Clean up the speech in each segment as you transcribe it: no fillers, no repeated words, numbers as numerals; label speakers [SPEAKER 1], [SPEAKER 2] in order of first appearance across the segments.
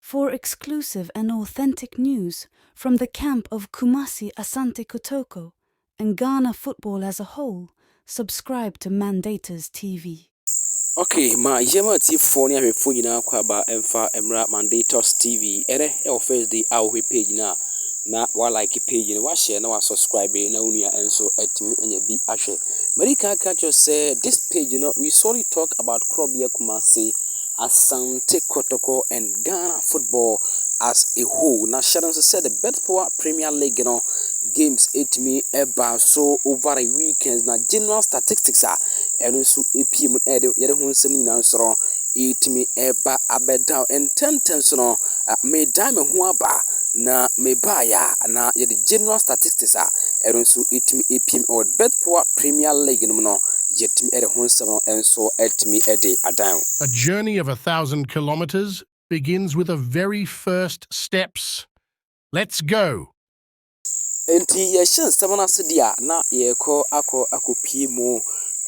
[SPEAKER 1] For exclusive and authentic news from the camp of Kumasi Asante Kotoko and Ghana football as a whole, subscribe to Mandators TV.
[SPEAKER 2] Okay, ma yɛma atiefoɔ ne ahwɛfoɔ nyinaa kɔ aba mfa mmra Mandators TV. Ɛnɛ ɛwɔ first day a wohwɛ page no a, na walike page no, wahyɛ na wasubscribe na wo nua nso atumi anya bi ahwɛ. Madi kan ka kyerɛ sɛ this page no, we solely talk about Korɔbea Kumasi Asante Kotoko and Ghana football as a whole. Na hyɛ no nso sɛ the Betpawa Premier League no games ɛtumi ɛba so over the weekends, na general statistics a ɛno nso ɛpie mu, ɛde yɛde ho nsɛm nyinaa nso no ɛtumi ɛba abɛda ntɛntɛn so no. Medan me ho aba na mebaeɛ a, na yɛde general statistics a ɛno nso ɛtumi ɛpie mu ɛwɔ Betpawa Premier League no mu no, yɛtumi ɛde ho nsɛm no nso ɛtumi ɛde adan.
[SPEAKER 3] A journey of 1,000 kilometers begins with a very first steps. Let's go.
[SPEAKER 2] Nti yɛhyɛ nsɛm no ase deɛ a, na yɛrekɔ akɔ akɔpie mu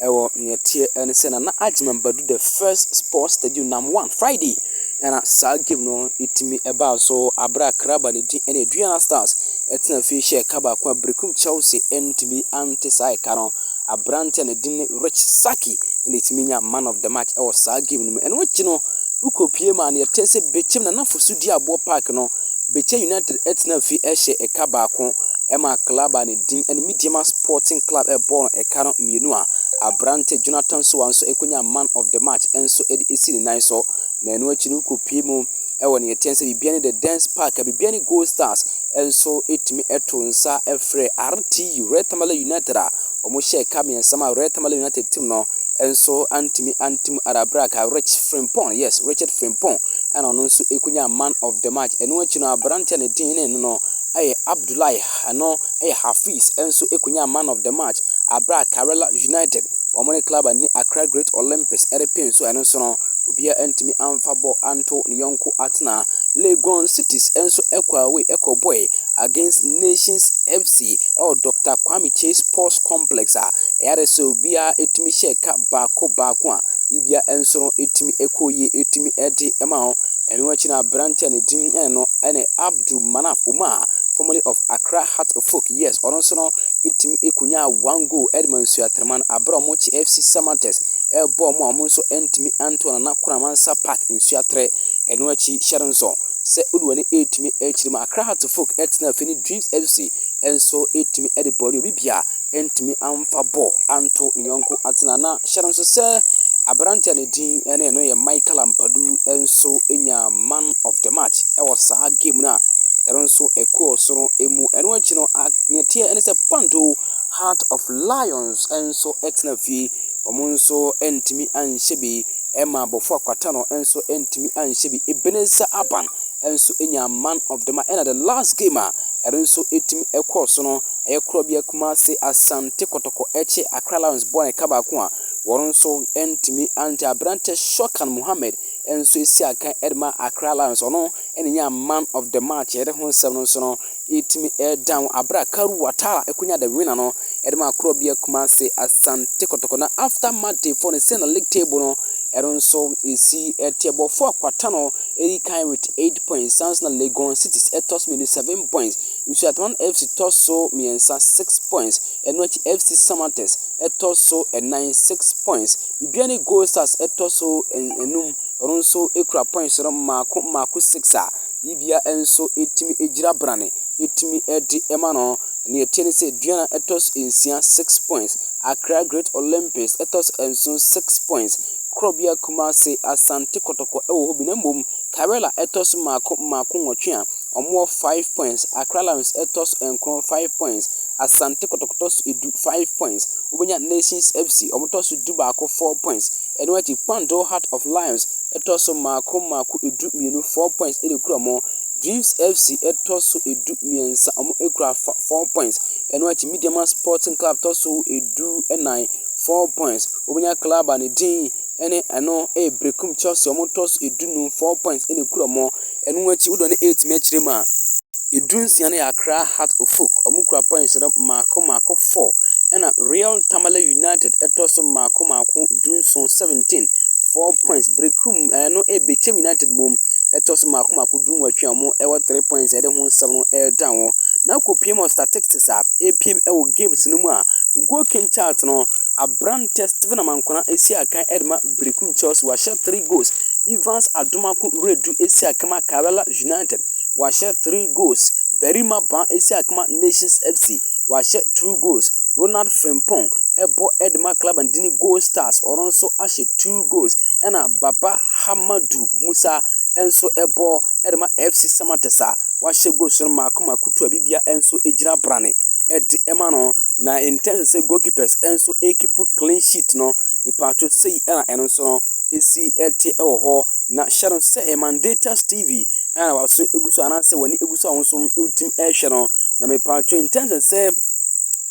[SPEAKER 2] ɛwɔ neɛteɛ ɛne sɛ Nana Agyeman Badu the First Sports Stadium nam 1 Friday, ɛna saa game no ɛtumi ɛbaa so abere a kraba ne din ɛne Aduana Stars ɛtena fie hyɛ ɛka baako a Berekum Chelsea ɛntumi ante saa ɛka no. Aberante a ne din ne Rich Saki ɛna ɛtumi nya man of the match ɛwɔ saa game no mu. Ɛno akyi no, wokɔpie mu a, neɛteɛ sɛ Bɛkyɛm Nana Fosu di aboɔ park no, Bɛkyɛ United ɛtena fie ɛhyɛ ɛka baako ɛma club a ne din ɛne Medeama Sporting Club ɛbɔ no ɛka no mmienu a aberante Jonathan Sowa nso ɛkɔnya man of the match nso ɛde esi ne nan so. Na ɛno akyi no, wokɔpie mu ɛwɔ ne yɛtɛn sɛ Bibiani the Dance Park a Bibiani Gold Stars nso ɛtumi ɛto nsa ɛfrɛ RTU, Red Tamale United, a wɔn hyɛ ɛka mmiɛnsa ma Red Tamale United team no nso antumi antum arabraka. Rich Frimpong, yes, Richard Frimpong, ɛna ɔno nso ɛkɔnya man of the match. Ɛno akyi no, aberante a ne din ne no ɛyɛ Abdullahi, ɛno ɛyɛ Hafiz, nso ɛkɔnya man of the match abra Karela United wɔn ne club a ne Accra Great Olympics ɛrepem so. Ɛno nso no, obiara ntumi amfa bɔ anto ne yɔnko atena. Legon Cities nso ɛkɔ away ɛkɔ bɔɛ against Nations FC ɛwɔ Dr Kwame Kyei Sports Complex a ɛyɛ sɛ obiara ɛtumi hyɛ ka baako baako a biribia nso no ɛtumi ɛkɔ yie, ɛtumi ɛde ɛma ho. Ɛno akyi no, aberante a ne din ɛno ɛne Abdul Manaf Umar, formerly of Accra Hearts of Oak, yes, ɔno nso no ɛtumi ɛkonya one goal ɛde ma Nsuatreman abere a wɔn kye FC Samartex ɛrebɔ wɔn a wɔn nso ntumi anto Nana Koramansa Park, Nsuatre. Ɛno akyi, hyɛ no nso sɛ wode w'ani ɛretumi akyiri mu, Accra Hearts of Oak ɛtena afei ne Dreams FC nso ɛtumi ɛde bɔɔl obi bia ntumi amfa bɔɔl anto ne yɔnko atena. Na hyɛ no nso sɛ aberante a ne din ɛne no yɛ Michael Ampadu nso nya man of the match ɛwɔ saa game no a ɛno nso ɛkɔɔ so no mu. Ɛno akyi no, neɛ teɛ ɛne sɛ Kpando Heart of Lions nso ɛtena fie, wɔn nso ntumi anhyɛ bi, ɛma abɔfo akwata no nso ntumi anhyɛ bi. Ebenezer Aban nso nya man of the match. Ɛna the last game a ɛno nso ɛtumi ɛkɔɔ so no, ɛyɛ Korɔbea Kumase Asante Kɔtɔkɔ ɛkye Accra Lions bɔ ne ka baako a wɔn nso ntumi ante. Aberante Shokan Muhammed nso esi akan ɛde ma Accra Lions, ɔno ɛna nya man of the match. Yɛde ho nsɛm no nso no ɛtumi ɛdan abere a Karu Watara ɛkonya the winner no ɛde ma Korɔbea Kumase Asante Kɔtɔkɔ. Na after match day 4 no, sɛ na league table no ɛno nso esi ɛte, bɔfo akwata no ɛdi kan with 8 points, sans na Legon Cities ɛtɔ so mmienu, 7 points. Nsuatreman FC tɔ so mmiɛnsa, 6 points. Ɛno akyi, FC Samartex ɛtɔ so ɛnan, 6 points. Bibiani Gold Stars ɛtɔ so enum, ɔno nso ekura points no mmaako mmaako, 6, a biribia nso ɛtumi gyina brane ɛtumi ɛde ɛma no. Nea ɛteɛ ne sɛ Aduana ɛtɔ so nsia, 6 points. Accra Great Olympics ɛtɔ so nson, 6 points. Korɔbea Kumase Asante Kɔtɔkɔ ɛwɔ hɔ bi, na mmom Karela ɛtɔ so mmaako mmaako nwɔtwe a Wɔwɔ 5 points. Accra Lions ɛtɔ so 9, 5 points. Asante Kɔtɔkɔ tɔ so 10, 5 points. Wobɛnya Nations FC, wɔn tɔ so 11, 4 points. Ɛno akyi, Kpando Heart of Lions ɛtɔ so mmaako mmaako 12, 4 points ɛna ekura wɔn. Dreams FC ɛtɔ so 13, wɔn kura 4 points. Ɛno akyi, Medeama Sporting Club tɔ so 14, 4 points. Wobɛnya club a ne din ɛne ɛno ɛyɛ Berekum Chelsea, wɔn tɔ so 15, 4 points ɛna ekura wɔn. Ɛno akyi, wodɔ ne ɛretumi akyerɛ mu a, 16 no yɛ Accra Heart of Oak, wɔn kura points no mmaako mmaako 4. Ɛna Real Tamale United ɛtɔ so mmaako mmaako 17, 17, 4 points. Berekum ɛno ɛyɛ Bechem United mom ɛtɔ so mmaako mmaako 18 a wɔn ɛwɔ 3 points. Ɛde ho nsɛm no ɛreda wɔn na akɔ wɔ statistics a ɛpiem ɛwɔ games no mu a, goal king chart no, aberante Steven Amankona esi akan ɛde ma Berekum Chelsea, wahyɛ three goals. Evans Adomako Redu esi akan ma Karela United, wahyɛ three goals. Barima Ban esi akan ma Nations FC, wahyɛ two goals. Ronald Frimpong ɛbɔ ɛde ma club andini Gold Stars, ɔno nso ahyɛ two goals. Ɛna Baba Hamadu Musa nso ɛbɔ ɛde ma FC Samartex a wahyɛ goals no mmaako mmaako tu a bibia nso gyina brane ɛde ɛma no. Na in terms sɛ goalkeepers nso ekeep clean sheet no, mipatwo sei ɛna ɛno nso no esi ɛte ɛwɔ hɔ. Na hyɛ no sɛ Mandatus TV ɛna waso egu so anaasɛ w'ani egu so a wɔn nso retim ɛrehwɛ no. Na mipatwo, in terms sɛ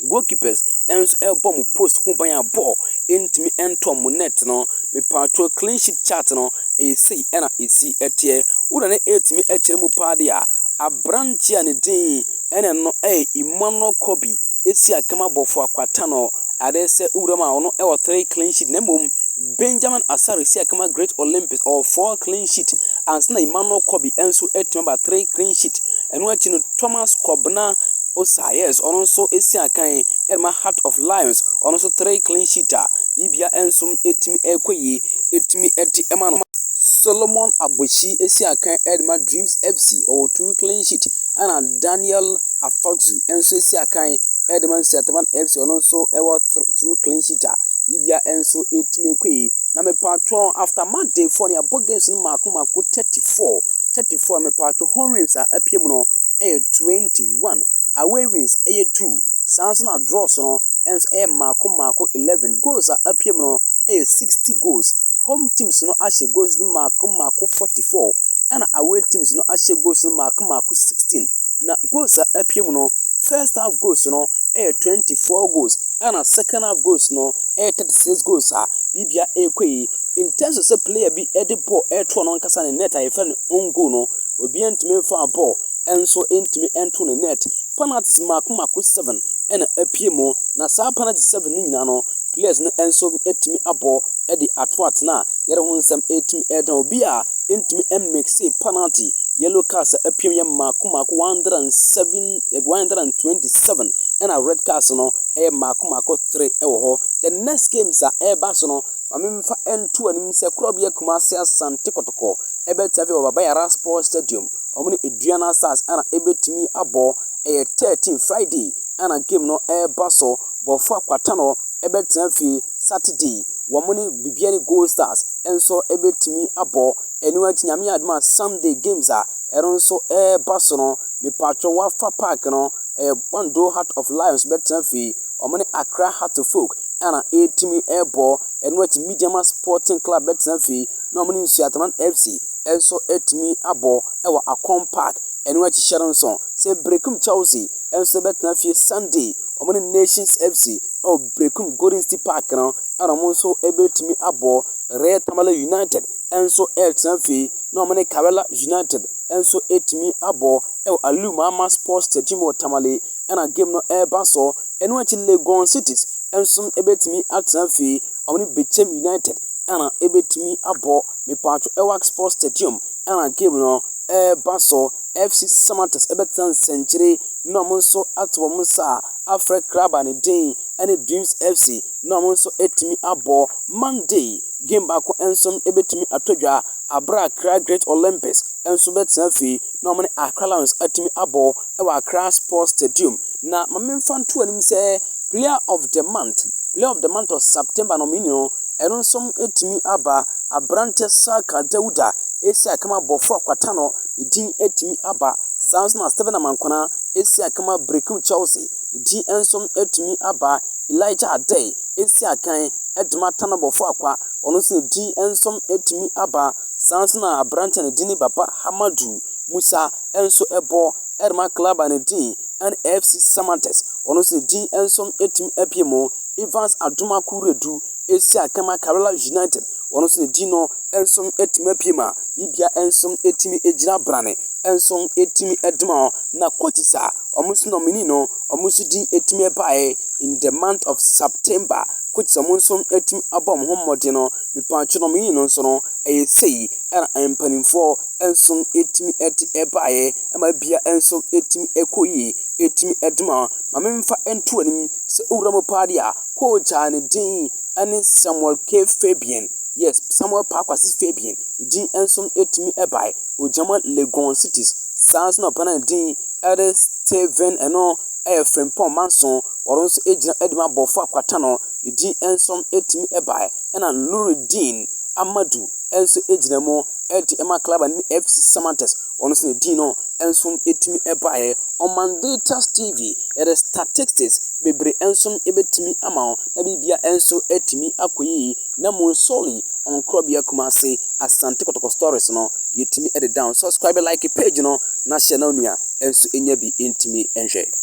[SPEAKER 2] goalkeepers nso ɛrebɔ mo post ho ban a ball ntumi ntɔ mo net no, mipatwo, clean sheet chart no ɛyɛ sei ɛna esi ɛteɛ. Wura ne ɛretumi ɛkyerɛ mu paa deɛ a, aberanteɛ a ne din ɛna no ɛyɛ Emmanuel Kobe esi akama bɔfo akwata no ade sɛ wura mu a ɔno ɛwɔ three clean sheet. Na mmom Benjamin Asare si akama Great Olympics, ɔwɔ four clean sheet ansa na Emmanuel Kobe nso atumi aba three clean sheet. Ɛno akyi no, Thomas Kobna Osa, yes, ɔno nso esi akan ɛma Heart of Lions, ɔno nso three clean sheet a biribia nso etumi ɛrekɔ yie etumi ɛde ɛma no. Solomon Aboshi esi akan ɛde ma Dreams FC, ɔwɔ two clean sheet. Ɛna Daniel Afazu nso esi akan ɛde ma Nsuataman FC, ɔno nso ɛwɔ two clean sheet a biribia nso etumi ɛkɔ yie. Na mepatwɔ, after match day 4 no, yɛabɔ games no mmaako mmaako 34, 34. Mepatwɔ, home wins a apue mu no ɛyɛ 21, away wins ɛyɛ 2, saa nso na draws no nso ɛyɛ mmaako mmaako 11. Goals a apue mu no ɛyɛ 60 goals. Home teams no ahyɛ goals no mmaako mmaako 44, ɛna away teams no ahyɛ goals no mmaako mmaako 16. Na goals a apue mu no, first half goals no ɛyɛ 24 goals, ɛna second half goals no ɛyɛ 36 goals a biribia ɛrekɔ yi. In terms of sɛ player bi ɛde ball ɛreto ɔno ankasa ne net a yɛfrɛ no own goal no, obiara ntumi mfa ball nso ntumi nto ne net. Penalties mmaako mmaako 7 ɛna apue mu, na saa penalties 7 no nyinaa no, players no nso atumi abɔ de ato atena a yɛde ho nsɛm ɛretumi ɛreda. Obi a ntumi mmiss penalty. Yellow cards a apue mu yɛ mmaako mmaako 107, 127, ɛna red cards no ɛyɛ mmaako mmaako 3 ɛwɔ hɔ. The next games a ɛreba so no, maame mfa nto anim sɛ korɔbea Kumase Asante Kɔtɔkɔ ɛbɛtena afei wɔ Baba Yara Sports Stadium, wɔn ne Aduana Stars ɛna ɛbɛtumi abɔ. Ɛyɛ 13 Friday ɛna game no ɛreba so. Bɔfo akwata no ɛbɛtena fie Saturday, wɔn ne Bibiani Gold Stars nso ɛbɛtumi abɔ. Ɛno akyi, Nyame adom a, Sunday games a ɛno nso ɛreba so no, mepatwɔ, Wafa Park no, ɛyɛ Kpando Heart of Lions bɛtena fie, wɔn ne Accra Heart of Oak ɛna ɛretumi ɛrebɔ. Ɛno akyi, Medeama Sporting Club bɛtena fie na wɔn ne Nsuataman FC nso atumi abɔ ɛwɔ Akon Park. Ɛno akyi, hyɛ no nso sɛ Berekum Chelsea nso bɛtena fie Sunday, wɔn ne Nations FC ɛwɔ Berekum Golden City Park no ɛna wɔn nso ɛbɛtumi abɔ. Real Tamale United nso ɛretena fie na wɔn ne Karela United nso ɛtumi abɔ ɛwɔ Aliu Mahama Sports Stadium wɔ Tamale ɛna game no ɛreba so. Ɛno akyi, Legon Cities nso ɛbɛtumi atena fie, wɔn ne Bechem United ɛna ɛbɛtumi abɔ. Mipatwo, Elwak Sports Stadium ɛna game no ɛreba so. FC Samartex ɛbɛtena nsɛnkyere na wɔn nso ato wɔn nsa a afrɛ club a ne din ɛne Dreams FC na wɔn nso atumi abɔ. Monday game baako nso ɛbɛtumi atɔ dwa abere Accra Great Olympics nso bɛtena fie na wɔn ne Accra Lions atumi abɔ ɛwɔ Accra Sports Stadium. Na maame mfa nto anim sɛ player of the month, player of the month of September nominee no, ɛno nso atumi aba. Aberante Saka Dawuda esi akama bɔfo akwata no ne din atumi aba. Saa nso na Stephen Amankwana esi akan ma Berekum Chelsea, ne din nso atumi aba. Elijah Adei esi akan de ma Tano Bofoakwa, ɔno nso ne din nso atumi aba. Saa nso na aberante a ne din ne Baba Hamadu Musa nso bɔ de ma club a ne din ne FC Samartex, ɔno nso ne din nso atumi apue mu. Evans Adomako Redu esi akan ma Karela United, ɔno nso ne din no nso atumi apue mu a biribia nso atumi gyina brane nso atumi de ma wɔn. Na coaches a wɔn nso nominee no, wɔn nso din atumi baeɛ in the month of September. Coaches a wɔn nso atumi abɔ wɔn ho mmɔden no, mepatwo nominee no nso no, ɛyɛ sei ɛna mpanimfoɔ nso atumi de baeɛ ama bia nso atumi kɔ yie atumi de ma wɔn. Maame mfa nto anim sɛ owura mu paa deɛ a, coach a ne din ne Samuel K Fabian. Yes, Samuel Paakwasi Fabian ne din nso atumi baeɛ. Ogyama Legon Cities. Saa nso na ɔpanin a ne din de Steven ɛno ɛyɛ Frimpong Manso, ɔno nso gyina de ma Bofoakwa Tano, ne din nso atumi baeɛ. Ɛna Nurudeen Amadu nso gyina mu de ma club a ne FC Samartex, ɔno nso ne din no nso atumi baeɛ. Ɔmandatus TV, yɛde statistics bebree nso bɛtumi ama wo na biribia nso atumi akɔ yie. Na mo solely on Krobea Kumase Asante Kotoko stories no yɛtumi de down. Subscribe, like page no na hyɛ na onua nso nya bi ntumi nhwɛ.